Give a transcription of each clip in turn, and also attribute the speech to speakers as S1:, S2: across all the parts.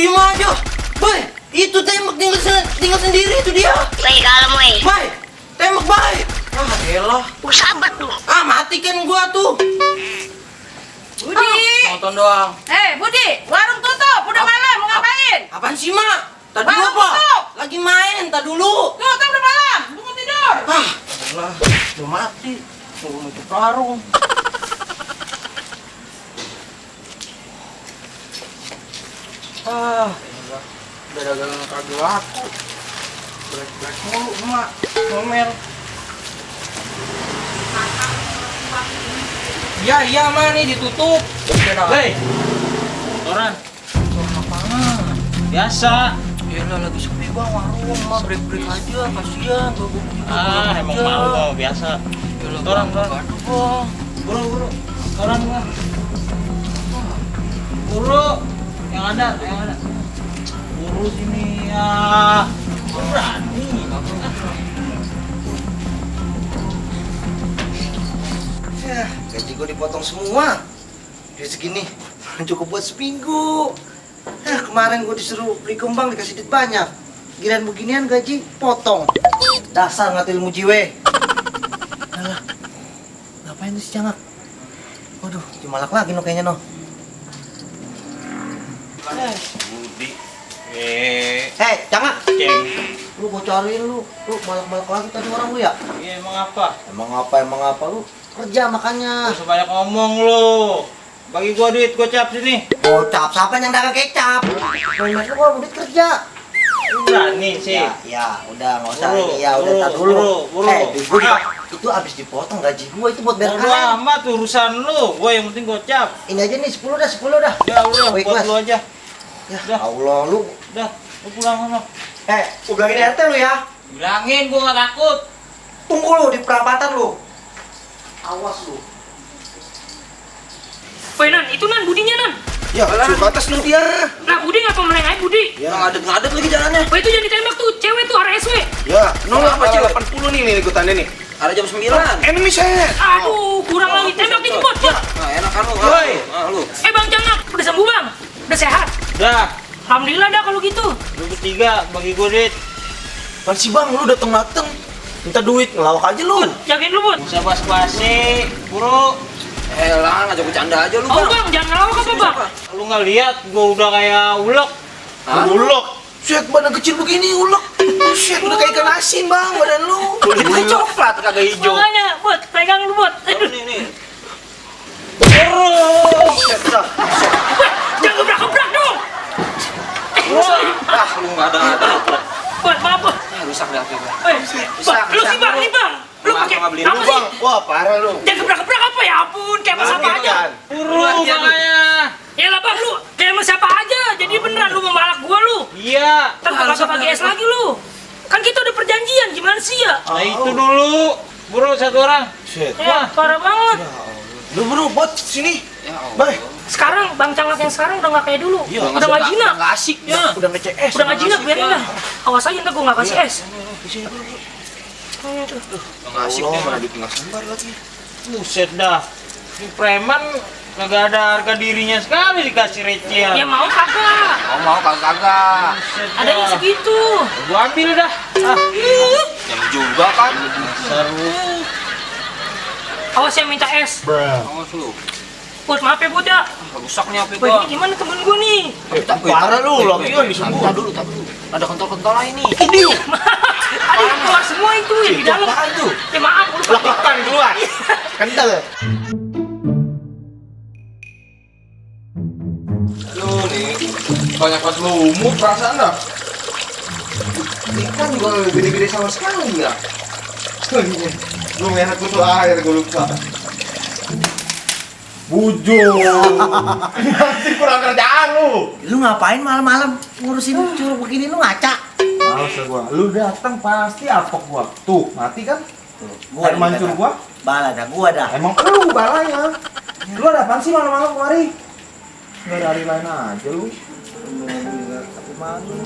S1: Diem aja. Boy, itu tembak tinggal sendiri itu dia.
S2: Baik kalem, woi.
S1: Boy, tembak baik. Ah, elah.
S2: Sahabat lu.
S1: Ah, mati kan gua tuh.
S3: Budi.
S1: Nonton doang.
S3: Budi, warung tutup, udah malam, mau ngapain?
S1: Apaan sih, Mak? Tadi
S3: Warung
S1: apa?
S3: tutup.
S1: Lagi main, tak dulu.
S3: Tutup udah malam, tunggu tidur.
S1: Ah, elah. Udah mati. Tunggu nutup warung. Ah, elah. Udah dagang kagak laku. Break mulu, Mak. Ngomel. Iya, Mak, nih ditutup.
S4: Hei, orang
S1: Apaan?
S4: biasa.
S1: Yalah, lagi sepi bang warung, Mak. Break aja, kasihan.
S4: Emang malu kau biasa.
S1: Yalah,
S4: Orang,
S1: Bang.
S4: Bang.
S1: Aduh, Bang.
S4: Buru, orang bang. Buru, yang ada. Buru sini ya. Berani.
S1: Ya, gaji gue dipotong semua. Duit segini cukup buat seminggu. Kemarin gue disuruh beli kembang dikasih duit banyak. Giliran beginian gaji potong. Dasar nggak ilmu jiwe. Alah, ngapain tuh si Cangak? Waduh, dimalak lagi no kayaknya no.
S4: Budi.
S1: Hei, Cangak,
S4: Ceng.
S1: lu gue cariin lu malak-malak lagi tadi orang lu ya?
S4: Iya emang apa?
S1: Emang apa lu? Kerja makanya.
S4: Gak usah banyak ngomong lu. Bagi gua duit, gocap sini.
S1: Kocap, siapa yang dagang kecap? Lu kalau duit kerja.
S4: Lu berani sih.
S1: Ya, udah nggak usah
S4: Buru,
S1: ini ya, udah
S4: buru,
S1: tar dulu.
S4: buru.
S1: Duit gua itu abis dipotong gaji gua itu buat bayar
S4: Bodo
S1: kalian.
S4: amat urusan lu. Gua yang penting gocap.
S1: Ini aja nih 10 dah.
S4: Ya udah,
S1: Baik,
S4: buat
S1: Mas.
S4: lu aja.
S1: Ya
S4: Udah.
S1: Allah lu.
S4: Udah, lu pulang sana.
S1: Gua bilangin RT lu ya.
S4: Bilangin gua gak takut.
S1: Tunggu lu di perapatan lu. Awas lu.
S5: Woi Nan, itu Nan, Budinya Nan.
S1: Ya, suruh atas lu dia.
S5: Nah, Budi ngapa melengah Budi?
S1: Ya, ngadep lagi jalannya.
S5: Woi itu jangan ditembak tuh, cewek tuh RSW.
S6: Ya, nomor apa cewek 80 nih ikutannya nih.
S1: Ada jam 9.
S6: Enemy set.
S5: Aduh, kurang lagi tembak ini bot.
S1: Nah, enak kan lu.
S4: Woi.
S1: Lu.
S5: Bang Cangak, udah sembuh Bang? Udah sehat?
S4: Dah,
S5: Alhamdulillah dah kalau gitu.
S4: lu bertiga bagi gua duit.
S6: Apaan sih bang, lu dateng minta duit, ngelawak aja lu.
S5: Jagain lu Bot.
S4: Bisa bas-basi, buru.
S1: Lah, ngajak bercanda aja lu,
S5: Oh Bang, jangan ngelawak apa Bang?
S4: Lu nggak lihat gua udah kayak ulek.
S6: Ulek. Set badan kecil begini ulek. Set udah kayak ikan asin bang badan lu.
S1: Kulitnya coklat kagak hijau.
S5: Makanya Bot, pegang lu Bot. Aduh,
S1: Nih.
S4: Buru.
S1: Set dah.
S5: jangan gebrak-gebrak dong.
S1: Lu enggak ada.
S5: Bot, maaf Bot.
S1: Rusak dah akhirnya.
S5: Bang, lu sih Bang, nih Bang. Lu pakai
S1: Nggak beliin
S5: apa
S1: lu,
S5: sih?
S6: Bang, wah parah lu.
S5: Jangan gebrak-gebrak apa ya ampun, kayak mas apa aja.
S4: Buru makanya.
S5: Ya lah Bang, lu kayak mas siapa aja. Jadi beneran lu mau malak gua lu.
S4: Iya.
S5: Ntar kagak pakai es lagi lu. Kan kita udah perjanjian, gimana sih ya?
S4: Nah itu dulu. Buru satu orang.
S6: Set.
S5: Ya, parah banget.
S6: Lu buru bot sini. Bye.
S5: Sekarang Bang Cangak yang sekarang udah nggak kayak dulu.
S6: Iya,
S5: Udah nggak jinak.
S1: Enggak asik.
S5: Ya,
S6: Udah nge-CS.
S5: udah nggak jinak, biarin dah. Awas aja ntar gua nggak kasih es.
S1: Enggak asik nih mana duit enggak sembar lagi.
S4: Buset dah. Ini preman kagak ada harga dirinya sekali dikasih recehan.
S5: Ya mau kagak?
S1: Mau kagak.
S4: Buset
S5: Ada yang
S4: dah.
S5: segitu.
S4: Gua ambil dah.
S1: Yang juga kan.
S4: Seru.
S5: Awas yang minta es.
S1: Awas lu.
S5: Bud, maaf ya Bud ya.
S1: Rusak nih HP
S5: Wah,
S1: gua.
S5: ini gimana temen gua nih?
S6: Parah lu, lagi kan disembuh.
S1: Tar dulu. Ada kontol-kontol lain nih.
S5: Ada yang keluar semua itu ya di dalam.
S6: Apaan tuh?
S5: Ya maaf, gua lupa.
S6: Lakukan keluar. Kental.
S7: Lu nih banyak pas lumut perasaan dah. Ikan juga nggak gede-gede sama sekali ya. Lu merah kutu air gue lupa. Bujur. Masih kurang kerjaan lu.
S1: Lu ngapain malam-malam ngurusin curug begini lu ngaca?
S7: Males gua. Lu datang pasti apok gua. Tuh, mati kan? Air mancur gua.
S1: Bala dah, gua dah.
S7: Emang lu balanya. Lu ada apaan sih malam-malam kemari? Nggak ada hari lain aja lu.
S1: Tapi malu.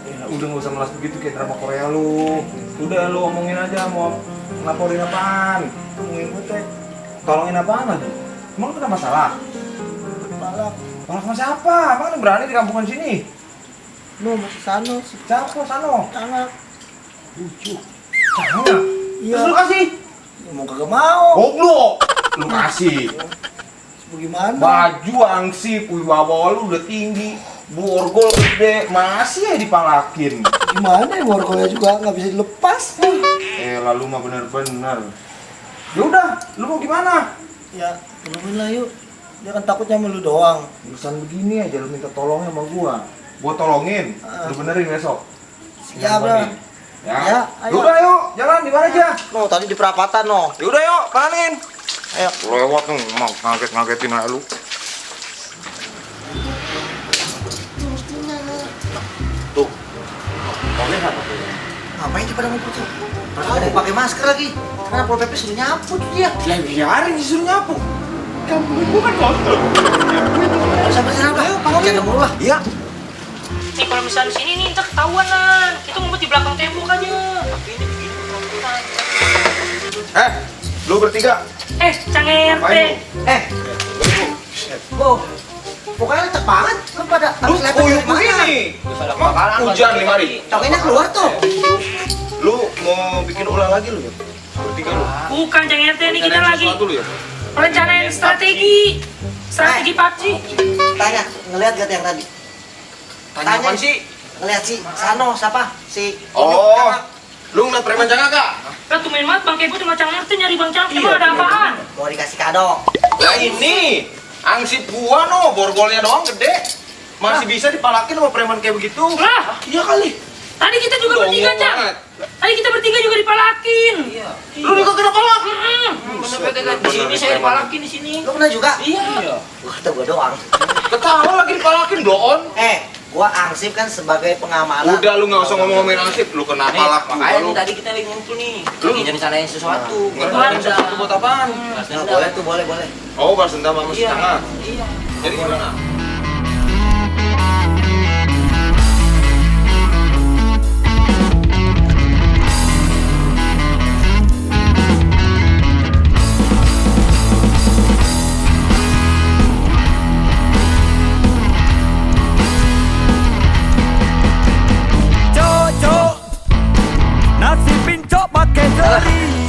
S7: Ya, udah nggak usah ngelas begitu kayak drama Korea lu. Udah lu omongin aja mau ngelaporin apaan. Ngomongin gue teh. Tolongin apaan lagi? Emang kena masalah?
S1: Balak.
S7: Balak sama siapa? Emang lu berani di kampungan sini?
S1: No, masih Sano.
S7: Siapa Sano?
S1: Anak.
S7: Jangan.
S1: Iya.
S7: Terus lu kasih.
S1: Ya, mau kagak mau.
S7: Goblok. Lu kasih.
S1: Bagaimana?
S7: Baju angsip, wibawa lu udah tinggi. Borgol gede, masih ya dipalakin.
S1: Gimana ya borgolnya juga nggak bisa dilepas.
S7: Lalu mah bener-bener. Ya udah, lu mau gimana?
S1: Ya, tolongin lah yuk. Dia kan takutnya sama lu doang.
S7: Urusan begini aja lu minta tolongnya sama gua tolongin. Lu benerin besok.
S1: Siap lah.
S7: Ya,
S1: Ya, ayo.
S7: udah yuk, jalan di mana aja?
S1: No, tadi di perapatan no.
S7: Yaudah yuk, panin.
S1: Ayo.
S7: Lewat tuh, mau ngaget-ngagetin aja lu.
S1: Tuh. Ngapain dia pada ngumpul tuh? Ada yang pakai masker lagi. Karena Pol PP suruh nyapu tuh dia.
S7: Ya biarin disuruh nyapu. Kamu bukan kotor.
S1: Sampai sana udah. Ayo, panggil mulu lah.
S7: Iya.
S5: Nih kalau misalnya di sini nih ntar ketahuan lah. Kita ngumpet di belakang tembok aja. Tapi ini begini penampilan.
S7: Lu bertiga.
S5: Cang RT.
S1: Pokoknya lecek banget. Kan pada
S7: Lu
S1: habis lepet
S7: kuyuk
S1: dari mana?
S7: begini. Emang hujan nih mari.
S1: Cokinnya keluar tuh.
S7: Lu mau bikin ulang lagi lu ya? Bertiga lu.
S5: Bukan Cang RT nih kita lagi.
S7: Sesuatu lu ya?
S5: Rencanain strategi. Strategi PUBG.
S1: Tanya, ngeliat gak yang tadi?
S7: Tanya apaan sih?
S1: Ngeliat si Sano, siapa? Si
S7: Oh, lu ngeliat preman jangan kak?
S5: Lah tuh main banget Bang Kebo sama Cang RT nyari Bang Cang. Emang ada apaan?
S1: mau dikasih kado.
S7: Lah ini, angsip gua no, borgolnya doang gede. Masih bisa dipalakin sama preman kayak begitu.
S5: Lah,
S7: Iya kali.
S5: tadi kita juga
S7: Lu
S5: bertiga,
S7: ngomong
S5: Cang.
S7: banget.
S5: Tadi kita bertiga juga dipalakin.
S7: Lu juga kena palak.
S5: Di sini saya dipalakin di sini.
S1: Lu kena juga?
S5: Iya.
S1: Gua kata gua doang.
S7: Ketawa lagi dipalakin doon.
S1: Gua angsip kan sebagai pengamalan.
S7: Udah lu nggak usah ngomongin angsip, lu kena palak juga lu.
S2: Tadi kita lagi ngumpul nih, lagi rencanain sesuatu.
S7: Ngerti sesuatu buat apaan?
S1: Nah, boleh tuh, boleh.
S7: Oh, balas dendam sama si tangan.
S2: Iya.
S7: Jadi gimana?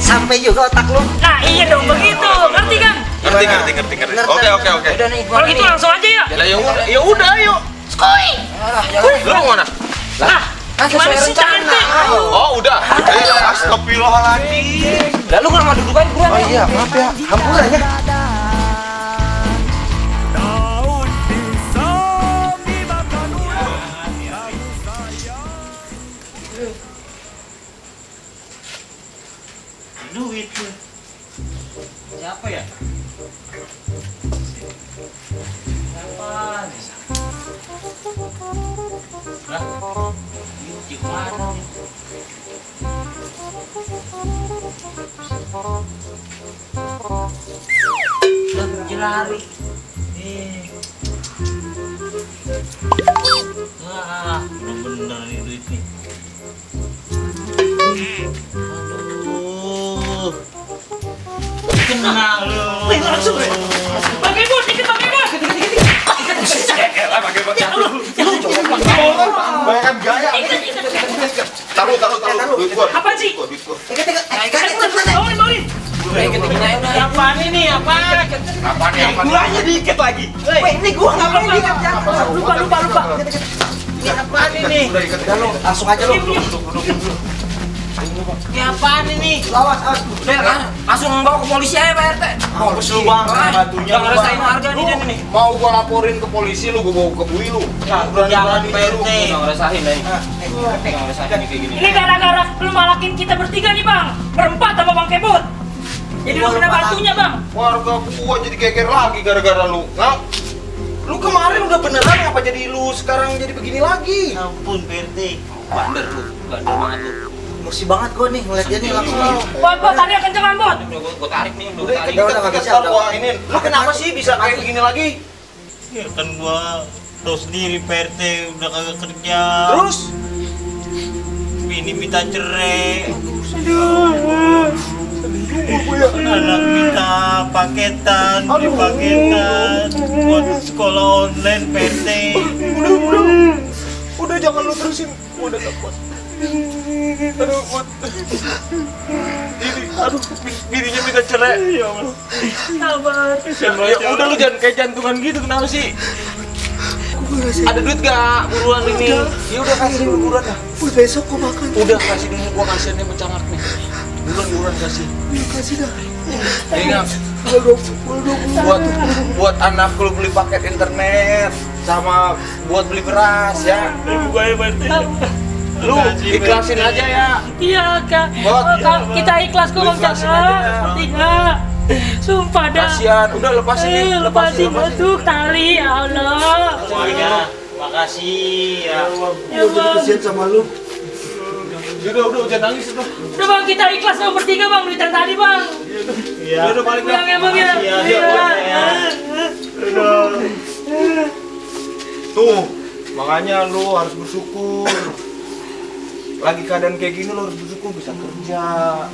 S1: Sampai juga otak lu.
S5: Nah, iya dong begitu. Ngerti kan?
S7: Ngerti. Oke.
S2: Udah nih,
S5: Kalau gitu langsung aja ya.
S7: Ya udah, ayo.
S5: Skoi.
S7: Lu mau mana?
S5: Lah, gimana sih Cang RT?
S7: Oh, udah. Astagfirullahaladzim.
S2: Lalu kalau mau duduk aja buruan.
S1: Oh iya, maaf ya. Hampura ya.
S4: Duit tuh. Siapa ya? Siapa? Lah, ini mana nih? Lah, dia lari. Wah, bener-bener nih duit nih. Aduh. Kena lu.
S5: Langsung ya. Bang Kebo, dikit Bang Kebo.
S7: Bayangkan gaya. Taruh. Duit gua.
S5: Apa sih?
S7: Duit gua.
S5: Bangunin.
S4: Apaan ini? Apaan?
S7: Apaan nih?
S4: Gulanya dikit lagi.
S1: Weh, ini gua ngapain dikit ya?
S5: Lupa.
S4: Ini apaan ini?
S7: Udah ikat.
S1: Udah lu, langsung aja lu.
S4: Ini apaan ini?
S1: Awas.
S2: Udah kan, langsung bawa ke polisi aja Pak RT.
S7: Mampus lu bang, batunya
S2: Jangan rasain harga nih dia nih.
S7: Mau gua laporin ke polisi lu, gua bawa ke bui lu. Berani bayar lu.
S2: Jangan rasain nih. Jangan rasain nih kayak gini.
S5: Ini gara-gara lu malakin kita bertiga nih Bang. Berempat sama Bang Kebot. Jadi lu kena batunya Bang.
S7: Warga gua jadi geger lagi gara-gara lu. Nah, lu kemarin udah beneran, ngapa jadi lu sekarang jadi begini lagi?
S4: Ampun, PRT.
S2: Bandar banget lu.
S1: Emosi banget gua nih ngeliat dia nih langsung.
S5: Bot, tarik kencengan Bot.
S2: Gua tarik nih,
S7: Udah
S2: tarik.
S7: ikat
S1: nggak bisa,
S7: sekarang
S1: udah.
S7: gua ini. Lu kenapa sih bisa kayak begini lagi?
S4: Ya kan gua tahu sendiri PRT udah kagak kerja.
S7: Terus?
S4: Bini minta cerai. Anak minta paketan, beli paketan buat sekolah online PRT.
S6: Udah jangan lu terusin. Udah gak kuat. Aduh, kuat. Ini, aduh, bininya minta cerai. Ya Allah.
S5: Sabar.
S6: Ya udah lu jangan kayak jantungan gitu, kenapa sih? Ada duit gak? Buruan ini. Ya udah kasih dulu buruan dah.
S1: Udah besok gua makan.
S6: Udah kasih dulu, gua kasihan yang mencangak nih. Buruan kasih.
S1: Ya, kasih dah.
S6: Ingat,
S1: Boleh dong.
S6: buat anak lu beli paket internet sama buat beli beras ya. Lu ikhlasin aja ya.
S5: Iya kak.
S6: Bot.
S5: Oh, Kak, kita ikhlas kok bang
S6: Ikhlasin
S5: Cakra.
S6: aja.
S5: Tidak. Sumpah dah.
S6: Kasihan, udah lepasin nih,
S5: Lepasin masuk tali ya Allah.
S4: Semuanya, makasih ya.
S5: Ya bang.
S1: Kasihan sama lu.
S6: Udah jangan nangis udah.
S5: Udah bang kita ikhlas bang bertiga bang duit yang tadi bang.
S4: Iya.
S6: Udah balik
S5: Pulang ya bang ya.
S4: Iya,
S5: Iya.
S4: iya.
S6: Tuh, makanya lu harus bersyukur. Lagi keadaan kayak gini lu harus bersyukur, bisa kerja,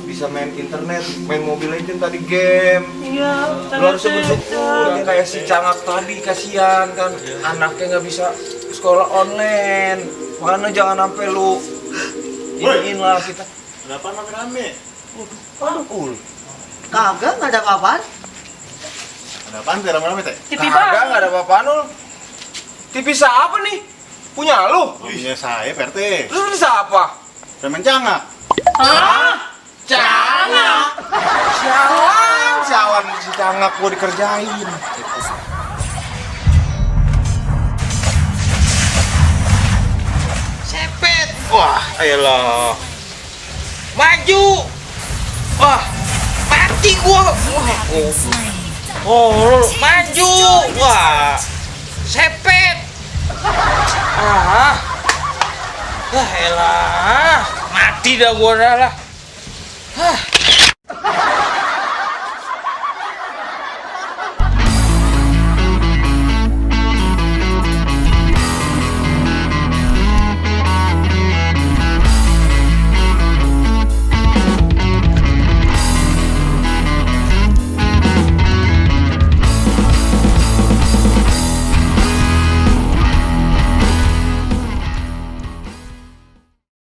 S6: bisa main internet, main Mobile Legends tadi game.
S5: Iya.
S6: Lu harus bersyukur. Yang kayak si Cangak tadi kasihan kan, anaknya nggak bisa sekolah online. Makanya jangan sampai lu iniin lah kita.
S7: Kenapa rame-rame?
S1: Kagak, nggak ada apa-apaan.
S7: Ada apaan teh rame-rame teh?
S5: TV
S6: Kagak,
S5: bang.
S6: nggak ada apa-apaan lu. TV siapa nih? Punya lu?
S7: Iya saya PRT.
S6: Lu siapa?
S7: Preman Cangak.
S5: Hah?
S6: Cangak. Sialan si Cangak gua dikerjain. Sepet. Wah, ayolah. Maju. Wah, mati gua. Wah, oh, maju. Wah, sepet. Elah. Mati dah gua dah lah.